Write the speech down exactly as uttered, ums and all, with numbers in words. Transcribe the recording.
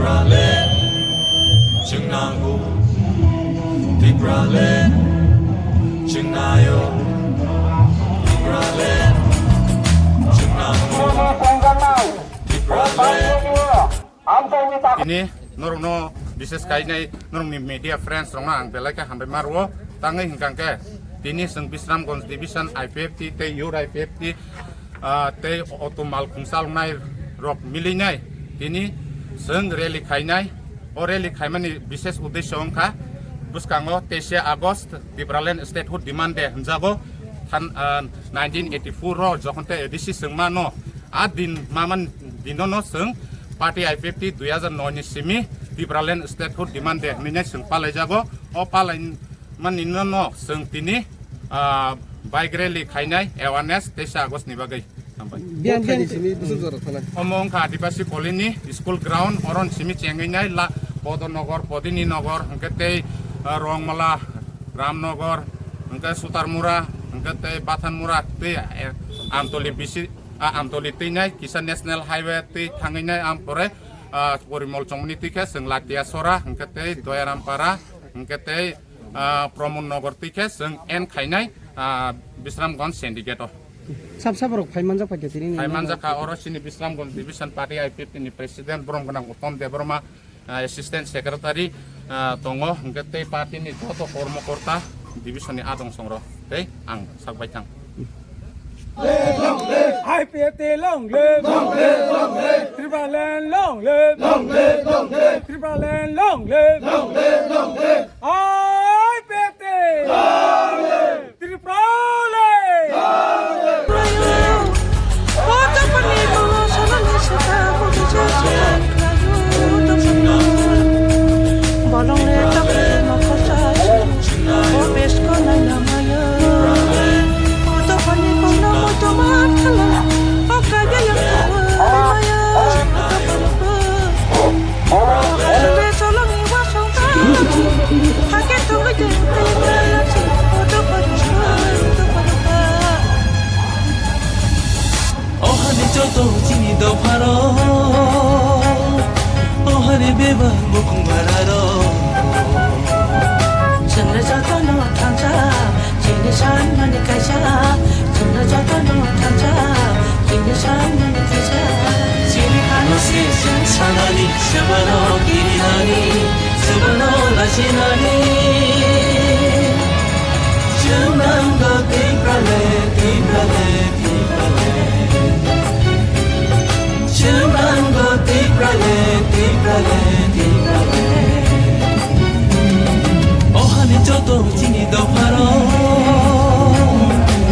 Tipraland, chwng nango. Tipraland, chwng naio. Tipraland, chwng nango. Tipraland. Tini norokno bises kainai norokni media friends rokno ang belai khe hambai ma rwo. Tangwi hwnkha khe tini chwng Bisramganj division I P F T tei Youth I P F T ah, tei auto mal khungsa longnai rok milinai tini chwng rally khainai. O rally khaimani bises uddesho wngkha bwskango teisa August Tipraland Statehood Demand Day hwnjago. Than-, ah, nineteen eighty-four o jokhon tei A D C chwng mano, a din maman dinono chwng party I P F T dui hajar noi ni simi Tipraland Statehood Demand Day hwnwi chwng palaijago. O palai Mani no no chwng tini, ah, bike rally khainai awareness teisa August ni bagwi. Hambai. Biyan, biyan. Omo wngkha Adibasi Colony, school ground, oron simi chengwi nai la, Podonogor, Podini Nogor, hwnkhe tei, ah, Rongmala, Ramnogor, hwnkhe Sutarmura, hwnkhe tei Bathanmura, tei, eh, Amtoli bisi, ah, Amtoli twi nai, kisa National Highway twi thangwi nai, ampore, ah, Porimol chongmani twi khe chwng Latiasora, hwnkhe tei Doyarampara, hwnkhe tei ah, Pramod Nagar twi khe chwng end khainai, ah, Bisramganj syndicate o. Sab sab rok phai manjak phaikha tini ni phai manjak kha oro chini Bisramganj division party I P F T ni president borom gwnang Uttom Debbarma, ah, assistant secretary, ah, tongo, hwnkhe tei party ni joto kormokorta division ni adong songrok tei ang sak bai thang. I P F T long live! Long live, long live! Tipraland long live! Long live, long live! Tipraland long live! Long live, long live! I P F T long live! Tipraland long live! Bolong le tak le mokol sa. O bes ko nai na maya. O dophani kok na moito man khala. O kaya yang kaya maya. O dophani ko. O kaya le solong ni wasong ta. Hake tong ke jeng kaya maya. O dophani ko, o dophani ko. Ohani joto chini dopharo, ohani bebak bukhung bararo. Chwngno jotono thansa, chini sanmani kaisa. Chwngno jotono thansa, chini sanmani kaisa. Chini hano se chwng sanani, swbano kirinani, swbano lachinani. Chwng nango Tipraland, Tipraland, Tipraland. Chwng nango Tipraland, Tipraland,